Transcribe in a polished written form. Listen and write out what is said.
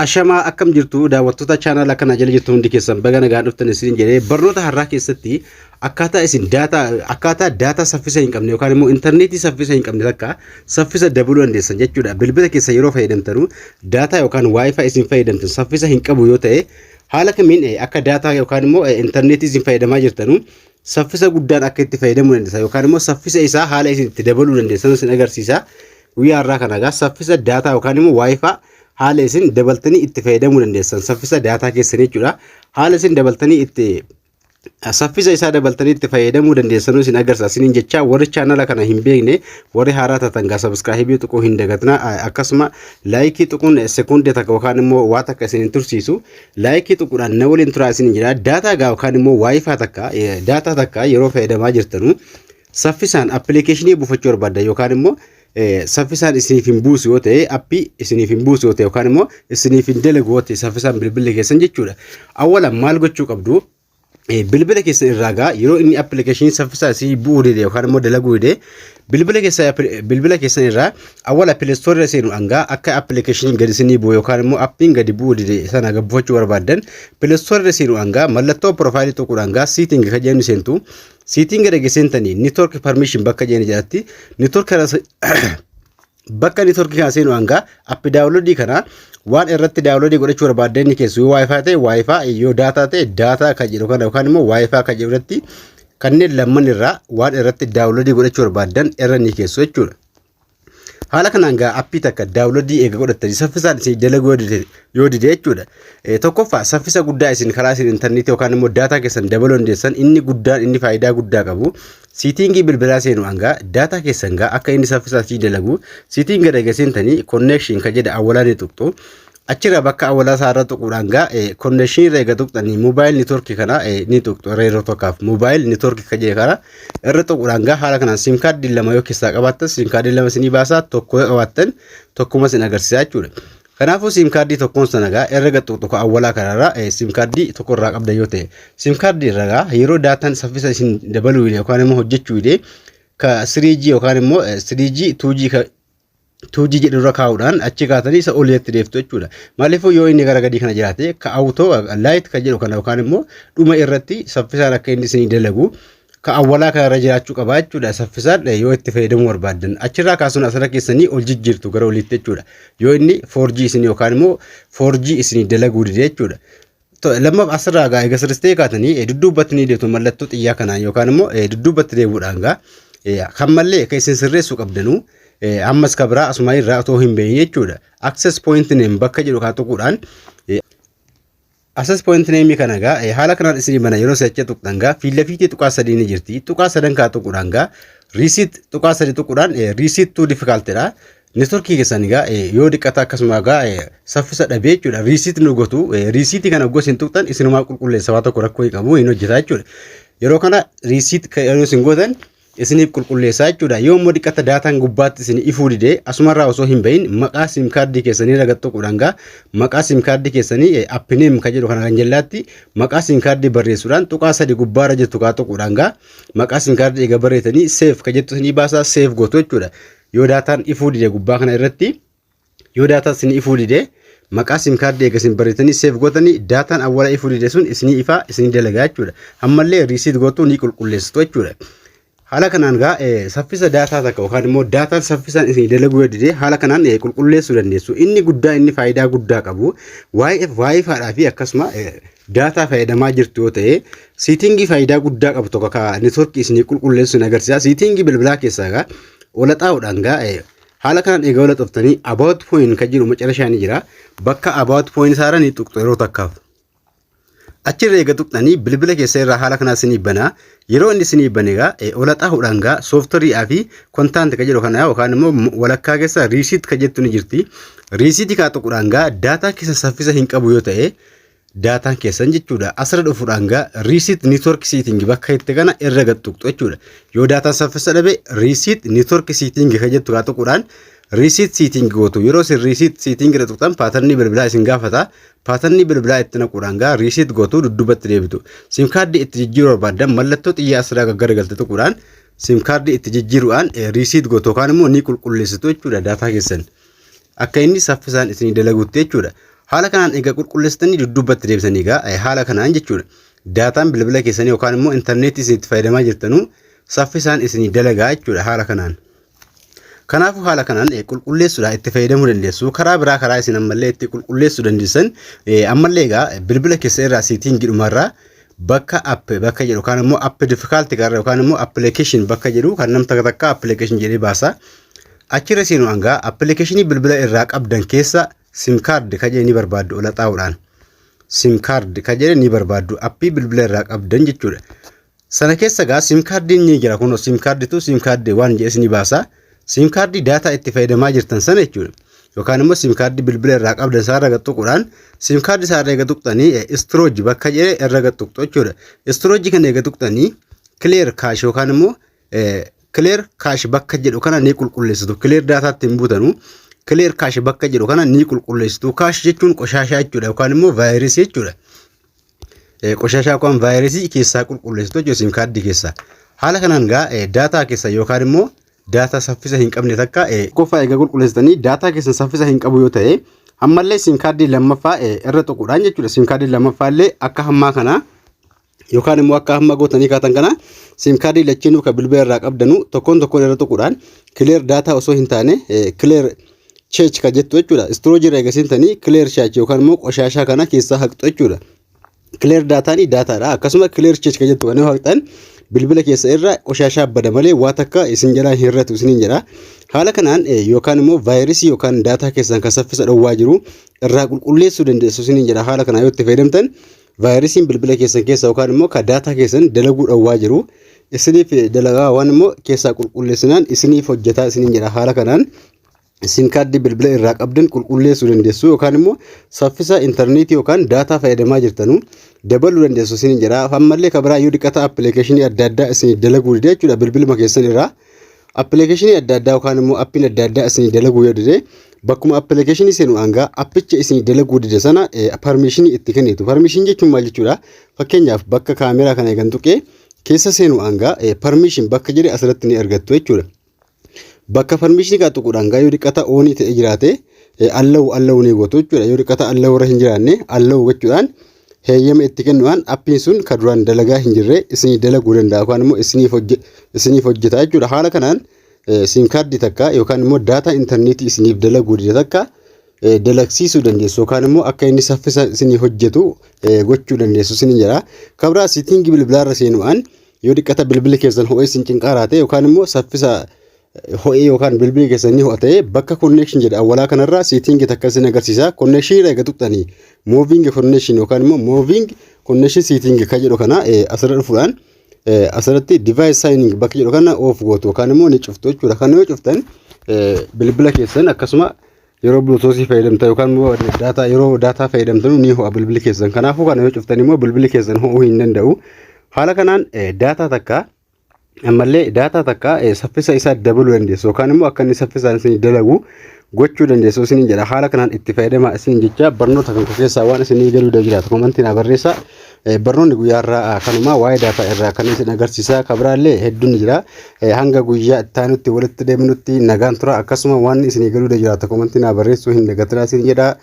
Ashamaa, akkam jirtu daawwattoota chaanala kana jala jirtu? Hundi keessan baga nagaan dhuftan isin jedhee, barnoota har'aa keessatti akkaataa isin daataa, akkaataa daataa saffisa hin qabne yookaan immoo intarneetii saffisa hin qabne takka saffisa dabaluu dandeessan jechuudha. Bilbila keessa yeroo fayyadamtanu daataa yookaan WiFi isin fayyadamtan saffisa hin qabu yoo ta'e, haala kamiin akka daataa yookaan immoo intarneetii isin fayyadamaa jirtanu saffisa guddaan akka itti fayyadamuu dandeessan yookaan immoo saffisa isaa haala isin itti dabaluu dandeessan isin agarsiisa. Guyyaa har'aa kana egaa saffisa daataa yookaan immoo WiFi haala isin dabaltanii itti fayyadamuu dandeessan, saffisa daataa keessanii jechuudha. Haala isin dabaltanii itti saffisa isaa dabaltanii itti fayyadamuu dandeessanuu isin agarsiisa. Isiniin jecha, warri chaanala kana hin beekne, warri haaraa taatan gaa subscribe tuquu hin dagatina. Akkasuma like tuquun sekoondii takka yookaan immoo waa takka isin hin tursiisu. Like tuquudhaan na waliin turaa isin jira. Daataa gaa yookaan immoo WiFi takka, daataa takka yeroo fayyadamaa jirtanu saffisaan appilikeeshinii buufachuu barbaadda yookaan immoo saffisaan isiniif hin buusu yoo ta'e, appii isiniif hin buusu yoo ta'e yookaan immoo isiniif hin dalagu yoo ta'e saffisaan bilbilli keessan jechuudha. Awwalan maal gochuu qabdu? Bilbila keessan irraa gaa yeroo inni appilikeeshinii saffisaa isinii bu'uu dide yookaan immoo dalaguu dide, bilbila keessan irraa awwala Play Store irra seenu dhangaa akka appilikeeshiniin gadi isinii bu'u yookaan immoo appiin gadi bu'uu dide sana buufachuu barbaaddan, Play Store irra seenu dhangaa mallattoo profile tuquu dhangaa setting kan jedhamu seentu. Setting erga seentanii network permission bakka jedhani jalatti network bakka network kana seenu hangaa app download kana waan irratti download godhachuu barbaaddan inni keessu, yoo WiFi ta'e WiFi, yoo daataa ta'e daataa kan jedhu kana yookaan immoo WiFi kan jedhu irratti, kanneen lamman irraa waan irratti download godhachuu barbaaddan irra ni keessu jechuudha. Haala kanaan gaa appii takka download eega godhattanii saffisaan isin dalaguu yoo dide jechuudha. Tokkoffaa, saffisa guddaa isin karaa isin intarneetii yookaan immoo daataa keessan dabaluu dandeessan inni guddaan, inni faayidaa guddaa qabu, setting bilbilaa seenu hangaa daataa keessan gaa akka inni saffisaan isin dalagu setting erga seentanii connection kan jedhe awwalaa ni tuqxu. Achirra bakka awwalaa isaa irra tuquudhaan gaa connection irra eega tuqxanii mobile network kana ni tuqxu. Irra yeroo tokkaaf mobile network kan jedhe kana irra tuquudhaan gaa haala kanaan SIM card lama yoo keessaa qabaattan SIM card lama isinii baasaa, tokko yoo qabaattan tokkuma isin agarsiisa jechuudha. Kanaafuu SIM card tokkoon sana gaa irra tuqxu ka awwalaa kanarra, SIM card tokko irraa qabda yoo ta'e. SIM card irra gaa yeroo daataan saffisa isin dabaluu yookaan immoo hojjechuu dide ka 3G yookaan immoo 3G 2G ka 2G jedhu irra kaa'uudhaan achi kaatanii isa olitti deeftu jechuudha. Maaliifuu yoo inni gara gadii kana jiraate ka auto LTE kan jedhu kana yookaan immoo dhuma irratti saffisaan akka inni isinii dalagu ka awwalaa kana irra jiraachuu qaba jechuudha. Saffisaan yoo itti fayyadamuu barbaaddan achirraa kaasuun asirra keessanii ol jijjiirtu gara oliitti jechuudha. Yoo inni 4G isinii yookaan immoo 4G isinii dalaguu dide jechuudha. Lammaaf asirraa gaa eega sirristee kaatanii dudduubatti ni deetu mallattoo xiyyaa kanaan yookaan immoo dudduubatti deebi'uudhaan gaa kan mallee akka isin sirreessuu qabdanuu ammas ka biraa asuma irraa otoo hin beeyin jechuudha. Access point name bakka jedhu kaa tuquudhaan access point name kana gaa haala kanaan isinii bana. Yeroo si'acha tuqxan gaa fiilla fiitii tuqaa sadii ni jirti. Tuqaa sadan kaa tuquudhaan gaa reset, tuqaa sadi tuquudhaan reset to default dha. Networkii keessan egaa yoo dhiqata akkasuma egaa saffisa dhabee jechuudha. Reset nu gootu. Reset kana gosa hin tuqxan, isinumaa qulqulleessa, waa tokko rakkoo hin qabu, hin hojjeta jechuudha. Yeroo kana reset yeroo isin gootan isiniif qulqulleessaa jechuudha. Yoo immoo dhiqata daataan gubbaatti isin ifuu didee, asumarraa osoo hin bahin maqaa SIM card keessanii irra tuquudhaan gaa maqaa SIM card keessanii app name kan jedhu kana kan jallaatti maqaa SIM card barreessuudhaan tuqaa sadi gubbaarra jirtu kaa tuquudhaan gaa maqaa SIM card eega barreessanii save kan jettu isinii baasaa, save gootu jechuudha. Yoo daataan ifuu dide gubbaa kana irratti, yoo daataan isin ifuu dide, maqaa SIM card eega isin barreessanii save gootanii daataan awwala ifuu dide sun isinii ifaa, isinii dalagaa jechuudha. Ammallee reset gootu, ni qulqulleessitu jechuudha. Haala kanaan gaa saffisa daataa takka yookaan immoo daataan saffisaan isinii dalaguu yoo dide haala kanaan qulqulleessuu dandeessu. Inni guddaa, inni faayidaa guddaa qabu, waa'ee WiFidhaa fi akkasuma daataa fayyadamaa jirtu yoo ta'e, setting faayidaa guddaa qabu tokko ka networkii isinii qulqulleessu ni agarsiisa. Setting bilbilaa keessaa gaa ola xaa'uudhaan gaa haala kanaan egaa ola xoftanii about phone kan jedhu macarashaa ni jira. Bakka about phone isaarra ni tuqxu yeroo takkaaf. Achirra eega tuqxanii bilbila keessa irraa haala kanaa isinii banaa. Yeroo inni isinii bane egaa ola xaa'uudhaan gaa software fi content kan jedhu kana yookaan immoo walakkaa keessa reset kan jettu ni jirti. Reset kaa tuquudhaan gaa daataa keessa saffisa hin qabu yoo ta'e daataan keessan jechuudha. Asirra dhufuudhaan gaa reset network setting bakka itti kana irra gad tuqxu jechuudha. Yoo daataan saffisa dhabe reset network setting kan jettu kaa tuquudhaan reset setting gootu. Yeroo isin reset setting irra tuqxan pattern bilbilaa isin gaafata. Pattern bilbilaa itti naquudhaan gaa reset gootu, dudduubatti deebitu. SIM card itti jijjiiruu barbaaddan mallattoo xiyyaa asirraa gaggaragalte tuquudhaan SIM card itti jijjiiruudhaan reset gootu yookaan immoo ni qulqulleessitu jechuudha daataa keessan. Akka inni saffisaan isinii dalagutti jechuudha. Haala kanaan egaa qulqulleessitanii dudduubatti deebisanii egaa haala kanaan jechuudha. Daataan bilbila keessanii yookaan immoo intarneetii isin itti fayyadamaa jirtanuu saffisaan isinii dalagaa jechuudha haala kanaan. Kanaafuu haala kanaan qulqulleessuudhaan itti fayyadamuu dandeessu. Karaa biraa karaa isin ammallee itti qulqulleessuu dandeessan, ammallee egaa bilbila keessa irraa setting dhumarraa bakka app bakka jedhu yookaan immoo app default garra yookaan immoo application bakka jedhu kan nam takka takka application jedhee baasa. Achirra seenu hangaa applicationii bilbila irraa qabdan keessa SIM card ka jedhe ni barbaaddu ola xaa'uudhaan. SIM card ka jedhe ni barbaaddu, appii bilbila irraa qabdan jechuudha. Sana keessa gaa SIM cardiin ni jira. Kunoo SIM carditu SIM card waan jedhes ni baasa. SIM cardii daataa itti fayyadamaa jirtan sana jechuudha. Yookaan immoo SIM cardii bilbila irraa qabdan isaa irra tuquudhaan, SIM cardii isaa irra eega tuqxanii, storage bakka jedhe irra tuqxu jechuudha. Storage kana eega tuqxanii, clear cache yookaan immoo clear cache bakka jedhu kana ni qulqulleessitu. Clear dataatti hin buutanu. Clear cache bakka jedhu kana ni qulqulleessitu. Cache jechuun qoshaashaa jechuudha yookaan immoo vaayirasii jechuudha. Qoshaashaa yookaan vaayirasii keessaa qulqulleessitu jechuudha SIM cardii keessaa. Haala kanaan gaa daataa keessa yookaan immoo daataa saffisa hin qabne takka qofa egaa qulqulleessitanii, daataa keessan saffisa hin qabu yoo ta'e, ammallee SIM cardii lammaffaa irra tuquudhaan jechuudha. SIM cardii lammaffaa illee akka hammaa kana yookaan immoo akka hamma gootanii kaatan kana, SIM cardii lachinuu kan bilbila irraa qabdanu tokkoon tokkoon irra tuquudhaan, clear data osoo hin taane clear cache ka jettu jechuudha. Storage irra eega seentanii clear cache yookaan immoo qoshaashaa kana keessaa haqxu jechuudha. Clear dataan daataadha. Akkasuma clear cache ka jettu kana yoo haqxan, bilbila keessa irra qoshaashaa bada malee waa takka isin jalaa hin hir'atu isiniin jedha. Haala kanaan yookaan immoo vaayirasii yookaan daataa keessan kan saffisa dhowwaa jiru irraa qulqulleessuu dandeessu isiniin jedha. Haala kanaan yoo itti fayyadamtan, vaayirasiin bilbila keessan keessa yookaan immoo kan daataa keessan dalaguu dhowwaa jiru isiniif dalagaa waan immoo keessaa qulqulleessinaan isiniif hojjetaa isiniin jedha. Haala kanaan SIM cardii bilbila irraa qabdan qulqulleessuu dandeessu yookaan immoo saffisa intarneetii yookaan daataa fayyadamaa jirtanu dabaluu dandeessu isiniin jedha. Ammallee kan biraa yoo dhiqata applicationii adda addaa isin dalaguu dide jechuudha bilbiluma keessan irraa. Applicationii adda addaa yookaan immoo appiin adda addaa isin dalaguu yoo dide, bakkuma applicationii seenu hangaa appicha isin dalaguu dide sana permissionii itti kennitu. Permission jechuun maal jechuudha? Fakkeenyaaf bakka kaameraa kana eegan tuqee keessa seenu hangaa permission bakka jedhe asirratti ni argattu jechuudha. Bakka permissionii kana tuquudhaan gaa yoo dhiqata onii ta'e jiraate, allow allow ni gootu jechuudha. Yoo dhiqata allow irra hin jiraanne, allow gochuudhaan heeyyama itti kennuudhaan appiin sun kan duraan dalagaa hin jirre isinii dalaguu danda'a yookaan immoo isiniif hojjeta jechuudha. Haala kanaan SIM cardii takka yookaan immoo daataa intarneetii isiniif dalaguu dide takka dalagsiisuu dandeessu yookaan immoo akka inni saffisa isinii hojjetu gochuu dandeessu isiniin jedha. Kabraa settingii bilbilaarra seenuudhaan yoo dhiqata bilbilli keessan ho'ee isin cinqaaraa ta'e yookaan immoo saffisa ho'ee yookaan bilbilli keessan ni ho'a ta'e, bakka connection jedha awwalaa kanarraa settingii takka isin agarsiisa. Connection irra eega tuqxanii, moving connection yookaan immoo moving connection setting kan jedhu kana asirra dhufuudhaan asirratti device syncing bakka jedhu kana off gootu yookaan immoo ni cuftu jechuudha. Kana yoo cuftan, bilbila keessan akkasuma yeroo bluetoothii fayyadamtan yookaan immoo daataa yeroo daataa fayyadamtan ni ho'a bilbilli keessan. Kanaafuu kana yoo cuftan immoo bilbilli keessan ho'uu hin danda'u. Haala kanaan daataa takka ammallee daataa takka saffisa isaa dabaluu dandeessu yookaan immoo akka inni saffisaan isin dalagu gochuu dandeessu isiniin jedha. Haala kanaan itti fayyadamaa isin jecha. Barnoota kan keessaa waan isinii galuu jiraatu commentii naa barreessa. Barnoonni guyyaa irraa kanuma waa'ee daataa irraa kan isin agarsiisa. Kabiraallee hedduun ni jira. Hanga guyyaa itti aanutti walitti deemnutti nagaan tura. Akkasuma waan isinii galuu jiraatu commentii naa barreessuu hin dagatinaa isin jedha.